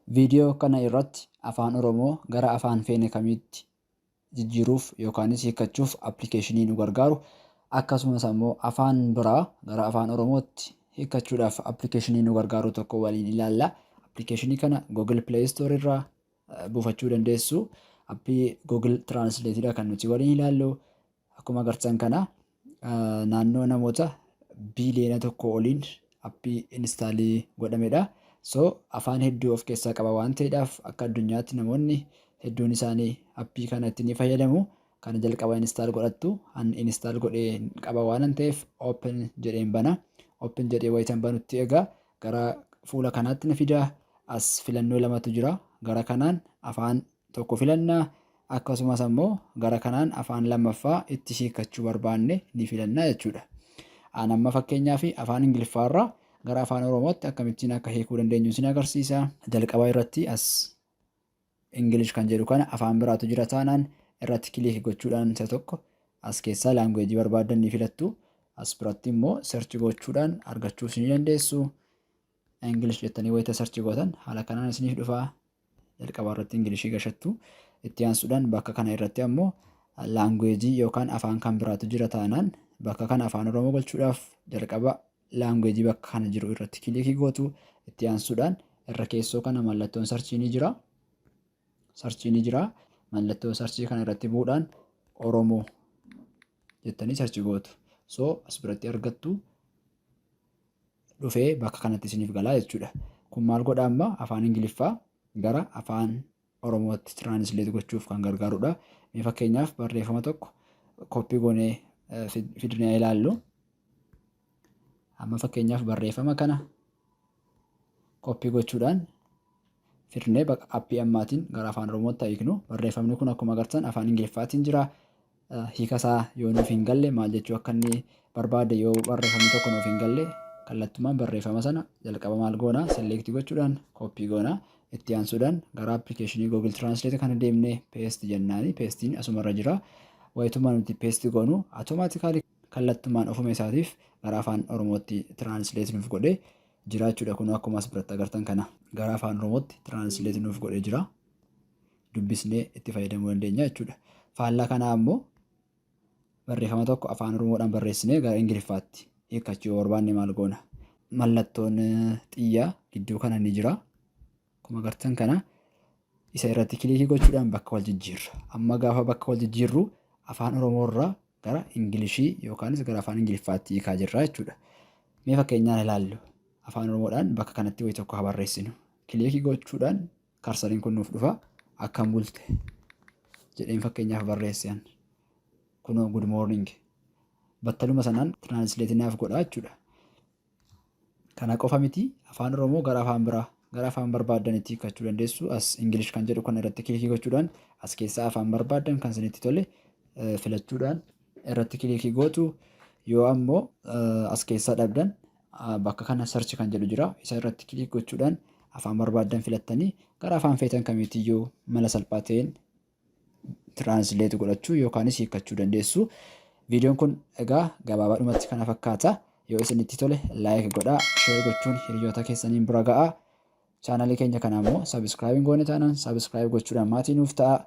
Viidiyoo kana irratti Afaan Oromoo gara afaan feene kamiitti jijjiiruuf yookaanis hiikkachuuf appilikeeshinii nu gargaaru, akkasumas ammoo afaan biraa gara Afaan Oromootti hiikkachuudhaaf appilikeeshinii nu gargaaru tokko waliin ilaalla. Appilikeeshinii kana Google Play Store irraa buufachuu dandeessu. Appii Google Translate dha kan nuti waliin ilaallu. Akkuma agartan kana naannoo namoota biiliyoona 1 oliin appii install godhamedha. So afaan hedduu of keessaa qaba waan ta'eedhaaf, akka addunyaatti namoonni hedduun isaanii appii kana itti ni fayyadamu. Kana jalqaba install godhattu. An install godhee qaba waan ta'eef, open jedheen bana. Open jedhee wayitan banutti, egaa gara fuula kanaatti na fida. As filannoo lamatu jira. Gara kanaan afaan tokko filannaa, akkasumas ammoo gara kanaan afaan lammaffaa itti hiikkachuu barbaanne ni filannaa jechuudha. An amma fakkeenyaaf afaan Ingiliffaarraa gara Afaan Oromootti akkamittiin akka hiikuu dandeenyu isin agarsiisa. Jalqaba irratti as English kan jedhu kana, afaan biraatu jira taanaan irratti click gochuudhaan isa tokko as keessaa language barbaaddan ni filattu. As biratti immoo search gochuudhaan argachuu ni dandeessu. English jettanii wayita search gootan haala kanaan isiniif dhufa. Jalqaba irratti Ingilishii gashattu. Itti aansuudhaan bakka kana irratti ammoo language yookaan afaan kan biraatu jira taanaan, bakka kana Afaan Oromoo gochuudhaaf jalqaba language bakka kana jiru irratti click gootu. Itti aansuudhaan irra keessoo kana mallattoon search ni jira. Search ni jira. Mallattoo search kana irratti bu'uudhaan Oromoo jettanii search gootu. So as biratti argattu, dhufee bakka kanatti isiniif galaa jechuudha. Kun maal godha? Amma afaan Ingiliffaa gara Afaan Oromootti translate gochuuf kan gargaarudha. Mee fakkeenyaaf barreeffama tokko copy goonee fidnee ilaallu. Amma fakkeenyaaf barreeffama kana copy gochuudhaan fidnee appii ammaatiin gara Afaan Oromootti hiiknu. Barreeffamni kun akkuma agartan afaan Ingiliffaatiin jira. Hiika isaa yoo nuuf hin galle, maal jechuu akka inni barbaade yoo barreeffamni tokko nuuf hin galle, kallattumaan barreeffama sana jalqaba maal goona? Select gochuudhaan copy goona. Itti aansuudhaan gara appilikeeshinii Google Translate kana deemnee paste jennaani, pasteiin asumarra jira. Wayitumaan nuti paste goonu automatically kallattumaan ofuma isaatiif gara Afaan Oromootti translate nuuf godhee jira jechuudha. Kun akkuma as biratti agartan kana gara Afaan Oromootti translate nuuf godhee jira. Dubbisnee itti fayyadamuu dandeenya jechuudha. Faallaa kanaa ammoo barreeffama tokko Afaan Oromoodhaan barreessinee gara Ingiliffaatti hiikkachuu yoo barbaanne maal goona? Mallattoon xiyyaa gidduu kana ni jira. Akkuma agartan kana isa irratti click gochuudhaan bakka wal jijjiirra. Amma gaafa bakka wal jijjiirru Afaan Oromoo irraa gara Ingilishii yookaanis gara afaan Ingiliffaatti hiikaa jirra jechuudha. Mee fakkeenyaan ilaallu. Afaan Oromoodhaan bakka kanatti wayii tokko haa barreessinu. Click gochuudhaan cursoriin kun nuuf dhufa. "Akkam bulte" jedheen fakkeenyaaf barreesse. Kunoo "good morning". Battaluma sanaan translate naaf godha jechuudha. Kana qofa miti, Afaan Oromoo gara afaan biraa, gara afaan barbaaddanitti hiikkachuu dandeessu. As English kan jedhu kana irratti click gochuudhaan as keessaa afaan barbaaddan kan isinitti tole filachuudhaan irratti click gootu. Yoo ammoo as keessaa dhabdan, bakka kana search kan jedhu jira. Isa irratti click gochuudhaan afaan barbaaddan filattanii gara afaan feetan kamiitiyyuu mala salphaa ta'een translate godhachuu yookaanis hiikkachuu dandeessu. Viidiyoon kun egaa gabaabaadhumatti kana fakkaata. Yoo isinitti tole like godhaa, share gochuun hiriyoota keessaniin bira ga'aa. Chaanalii keenya kana immoo subscribe hin goone taanaan subscribe gochuudhaan maatii nuuf ta'a.